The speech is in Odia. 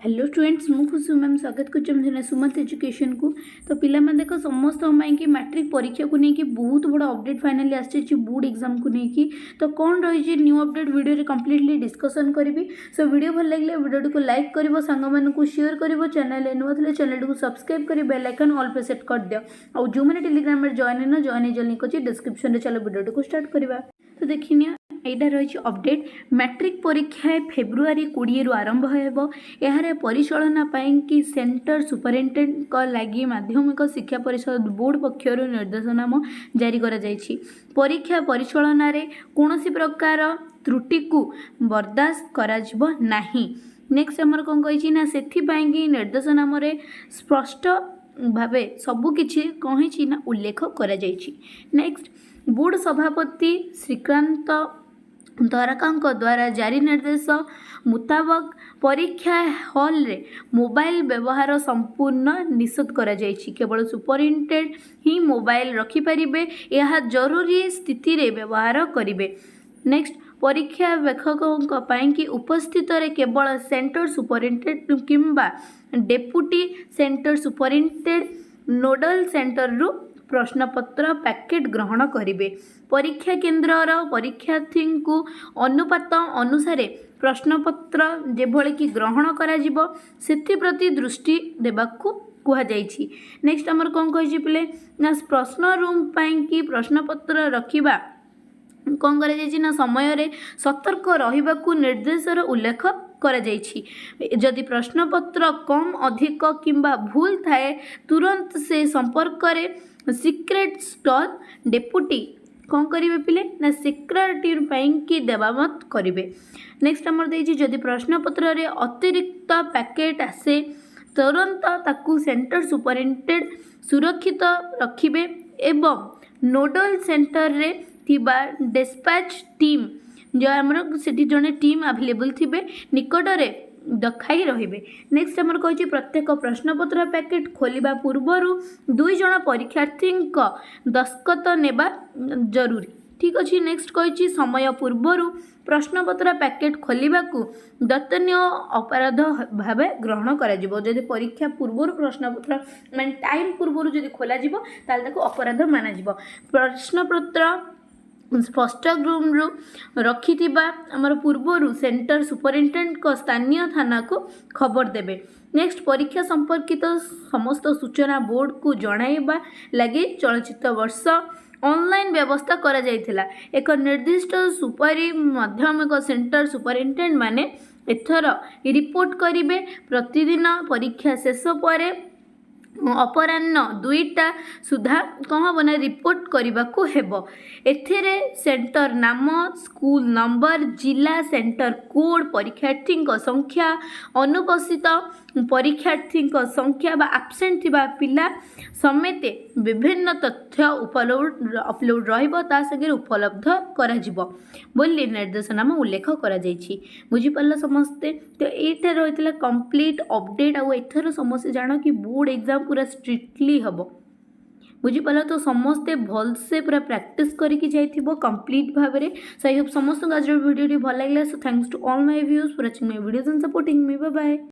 ହ୍ୟାଲୋ ଷ୍ଟୁଡେଣ୍ଟସ୍, ମୁଁ ଖୁସି ମ୍ୟାମ୍ ସ୍ୱାଗତ କରୁଛି ଆମ ସୁମନ୍ତ ଏଜୁକେସନକୁ। ତ ପିଲାମାନେ ଦେଖ, ସମସ୍ତଙ୍କ ପାଇଁକି ମାଟ୍ରିକ ପରୀକ୍ଷାକୁ ନେଇକି ବହୁତ ବଡ଼ ଅପଡ଼େଟ୍ ଫାଇନାଲି ଆସିଯାଇଛି ବୋର୍ଡ଼ ଏକ୍ଜାମକୁ ନେଇକି। ତ କ'ଣ ରହିଛି ନ୍ୟୁ ଅପଡ଼େଟ୍, ଭିଡ଼ିଓରେ କମ୍ପ୍ଲିଟଲି ଡିସ୍କସନ୍ କରିବି। ସୋ ଭିଡ଼ିଓ ଭଲ ଲାଗିଲେ ଭିଡ଼ିଓଟିକୁ ଲାଇକ୍ କରିବ, ସାଙ୍ଗମାନଙ୍କୁ ସେୟାର କରିବ। ଚ୍ୟାନେଲରେ ନୂଆ ଥିଲେ ଚ୍ୟାନେଲଟିକୁ ସବସ୍କ୍ରାଇବ୍ କରି ବେଲ୍ ଆଇକନ୍ ଅଲ୍ ପେ ସେଟ୍ କରିଦିଅ। ଆଉ ଯେଉଁମାନେ ଟେଲିଗ୍ରାମରେ ଜଏନ୍ ହେଇନ, ଜଏନ୍ ହେଇଯାଅ, ଲିଙ୍କ୍ ଅଛି ଡିସ୍କ୍ରିପ୍ସନରେ। ଚାଲ, ଭିଡ଼ିଓଟିକୁ ଷ୍ଟାର୍ଟ କରିବା। ତ ଦେଖିନିଅ, ଏଇଟା ରହିଛି ଅପଡ଼େଟ୍। ମ୍ୟାଟ୍ରିକ୍ ପରୀକ୍ଷା ଫେବୃଆରୀ 20ରୁ ଆରମ୍ଭ ହେବ। ଏହାର ପରିଚାଳନା ପାଇଁକି ସେଣ୍ଟର ସୁପରିନଟେଣ୍ଡେଣ୍ଟଙ୍କ ଲାଗି ମାଧ୍ୟମିକ ଶିକ୍ଷା ପରିଷଦ ବୋର୍ଡ଼ ପକ୍ଷରୁ ନିର୍ଦ୍ଦେଶନାମା ଜାରି କରାଯାଇଛି। ପରୀକ୍ଷା ପରିଚାଳନାରେ କୌଣସି ପ୍ରକାର ତ୍ରୁଟିକୁ ବରଦାସ୍ତ କରାଯିବ ନାହିଁ। ନେକ୍ସଟ ଆମର କ'ଣ କହିଛି ନା, ସେଥିପାଇଁକି ନିର୍ଦ୍ଦେଶନାମାରେ ସ୍ପଷ୍ଟ ଭାବେ ସବୁକିଛି କ'ଣ ହେଇଛି ନା ଉଲ୍ଲେଖ କରାଯାଇଛି। ନେକ୍ସଟ, ବୋର୍ଡ଼ ସଭାପତି ଶ୍ରୀକାନ୍ତ ଦ୍ୱାରକାଙ୍କ ଦ୍ୱାରା ଜାରି ନିର୍ଦ୍ଦେଶ ମୁତାବକ ପରୀକ୍ଷା ହଲ୍ରେ ମୋବାଇଲ ବ୍ୟବହାର ସମ୍ପୂର୍ଣ୍ଣ ନିଷେଧ କରାଯାଇଛି। କେବଳ ସୁପରିନଟେଣ୍ଡେଣ୍ଟ ହିଁ ମୋବାଇଲ ରଖିପାରିବେ। ଏହା ଜରୁରୀ ସ୍ଥିତିରେ ବ୍ୟବହାର କରିବେ। ନେକ୍ସଟ, ପରୀକ୍ଷାବେକ୍ଷକଙ୍କ ପାଇଁକି ଉପସ୍ଥିତରେ କେବଳ ସେଣ୍ଟର ସୁପରିନଟେଣ୍ଡେଣ୍ଟ କିମ୍ବା ଡେପୁଟି ସେଣ୍ଟର ସୁପରିନଟେଣ୍ଡେଣ୍ଟ ନୋଡାଲ ସେଣ୍ଟରରୁ ପ୍ରଶ୍ନପତ୍ର ପ୍ୟାକେଟ୍ ଗ୍ରହଣ କରିବେ। ପରୀକ୍ଷା କେନ୍ଦ୍ରର ପରୀକ୍ଷାର୍ଥୀଙ୍କୁ ଅନୁପାତ ଅନୁସାରେ ପ୍ରଶ୍ନପତ୍ର ଯେଭଳିକି ଗ୍ରହଣ କରାଯିବ, ସେଥିପ୍ରତି ଦୃଷ୍ଟି ଦେବାକୁ କୁହାଯାଇଛି। ନେକ୍ସଟ ଆମର କ'ଣ କହିଛି ପିଲେ ନା, ପ୍ରଶ୍ନ ରୁମ୍ ପାଇଁକି ପ୍ରଶ୍ନପତ୍ର ରଖିବା କ'ଣ କରାଯାଇଛି ନା ସମୟରେ ସତର୍କ ରହିବାକୁ ନିର୍ଦ୍ଦେଶର ଉଲ୍ଲେଖ କରାଯାଇଛି। ଯଦି ପ୍ରଶ୍ନପତ୍ର କମ୍, ଅଧିକ କିମ୍ବା ଭୁଲ ଥାଏ, ତୁରନ୍ତ ସେ ସମ୍ପର୍କରେ ସିକ୍ରେଟ୍ ଷ୍ଟଲ୍ ଡେପୁଟି କ'ଣ କରିବେ ପିଲେ ନା ସେକ୍ରେଟାରୀ ପାଇଁକି ଦେବାମତ କରିବେ। ନେକ୍ସଟ ଆମର ଦେଇଛି, ଯଦି ପ୍ରଶ୍ନପତ୍ରରେ ଅତିରିକ୍ତ ପ୍ୟାକେଟ୍ ଆସେ, ତୁରନ୍ତ ତାକୁ ସେଣ୍ଟର ସୁପରିନଟେଣ୍ଡେଣ୍ଟ ସୁରକ୍ଷିତ ରଖିବେ ଏବଂ ନୋଡାଲ ସେଣ୍ଟରରେ ଥିବା ଡେସ୍ପାଚ୍ ଟିମ୍, ଯେଉଁ ଆମର ସେଠି ଜଣେ ଟିମ୍ ଆଭେଲେବୁଲ୍ ଥିବେ, ନିକଟରେ ଦଖାଇ ରହିବେ। ନେକ୍ସଟ ଆମର କହିଛି, ପ୍ରତ୍ୟେକ ପ୍ରଶ୍ନପତ୍ର ପ୍ୟାକେଟ୍ ଖୋଲିବା ପୂର୍ବରୁ ଦୁଇ ଜଣ ପରୀକ୍ଷାର୍ଥୀଙ୍କ ଦସ୍ତଖତ ନେବା ଜରୁରୀ। ଠିକ୍ ଅଛି। ନେକ୍ସଟ କହିଛି, ସମୟ ପୂର୍ବରୁ ପ୍ରଶ୍ନପତ୍ର ପ୍ୟାକେଟ୍ ଖୋଲିବାକୁ ଦଣ୍ଡନୀୟ ଅପରାଧ ଭାବେ ଗ୍ରହଣ କରାଯିବ। ଯଦି ପରୀକ୍ଷା ପୂର୍ବରୁ ପ୍ରଶ୍ନପତ୍ର, ମାନେ ଟାଇମ୍ ପୂର୍ବରୁ ଯଦି ଖୋଲାଯିବ, ତାହେଲେ ତାକୁ ଅପରାଧ ମାନାଯିବ। ପ୍ରଶ୍ନପତ୍ର ଷ୍ଟ୍ରଙ୍ଗ ରୁମ୍ରୁ ରଖିଥିବା ଆମର ପୂର୍ବରୁ ସେଣ୍ଟର ସୁପରିନଟେଣ୍ଡେଣ୍ଟଙ୍କ ସ୍ଥାନୀୟ ଥାନାକୁ ଖବର ଦେବେ। ନେକ୍ସଟ, ପରୀକ୍ଷା ସମ୍ପର୍କିତ ସମସ୍ତ ସୂଚନା ବୋର୍ଡ଼କୁ ଜଣାଇବା ଲାଗି ଚଳିତ ବର୍ଷ ଅନଲାଇନ୍ ବ୍ୟବସ୍ଥା କରାଯାଇଥିଲା। ଏକ ନିର୍ଦ୍ଦିଷ୍ଟ ସୁପାରି ମାଧ୍ୟମିକ ସେଣ୍ଟର ସୁପରିନଟେଣ୍ଡେଣ୍ଟ ମାନେ ଏଥର ରିପୋର୍ଟ କରିବେ। ପ୍ରତିଦିନ ପରୀକ୍ଷା ଶେଷ ପରେ ଅପରାହ୍ନ 2ଟା ସୁଦ୍ଧା କ'ଣ ହେବ ନା ରିପୋର୍ଟ କରିବାକୁ ହେବ। ଏଥିରେ ସେଣ୍ଟର ନାମ, ସ୍କୁଲ ନମ୍ବର, ଜିଲ୍ଲା, ସେଣ୍ଟର କୋଡ଼୍, ପରୀକ୍ଷାର୍ଥୀଙ୍କ ସଂଖ୍ୟା, ଅନୁପସ୍ଥିତ ପରୀକ୍ଷାର୍ଥୀଙ୍କ ସଂଖ୍ୟା ବା ଆବସେଣ୍ଟ ଥିବା ପିଲା ସମେତ ବିଭିନ୍ନ ତଥ୍ୟ ଅପଲୋଡ଼ ରହିବ, ତା ସାଙ୍ଗରେ ଉପଲବ୍ଧ କରାଯିବ ବୋଲି ନିର୍ଦ୍ଦେଶନାମା ଉଲ୍ଲେଖ କରାଯାଇଛି। ବୁଝିପାରିଲ ସମସ୍ତେ? ତ ଏଇଟା ରହିଥିଲା କମ୍ପ୍ଲିଟ୍ ଅପଡ଼େଟ୍। ଆଉ ଏଥର ସମସ୍ତେ ଜାଣ କି ବୋର୍ଡ଼ ଏକ୍ଜାମ୍ ପୁରା ଷ୍ଟ୍ରିକ୍ଟଲି ହେବ। ବୁଝିପାରିଲ? ତ ସମସ୍ତେ ଭଲସେ ପୁରା ପ୍ରାକ୍ଟିସ୍ କରିକି ଯାଇଥିବ କମ୍ପ୍ଲିଟ୍ ଭାବରେ। ସୋ I Hope ସମସ୍ତଙ୍କୁ ଆଜିର ଭିଡ଼ିଓଟି ଭଲ ଲାଗିଲା। So thanks to all my viewers for watching my videos and supporting me. Bye bye.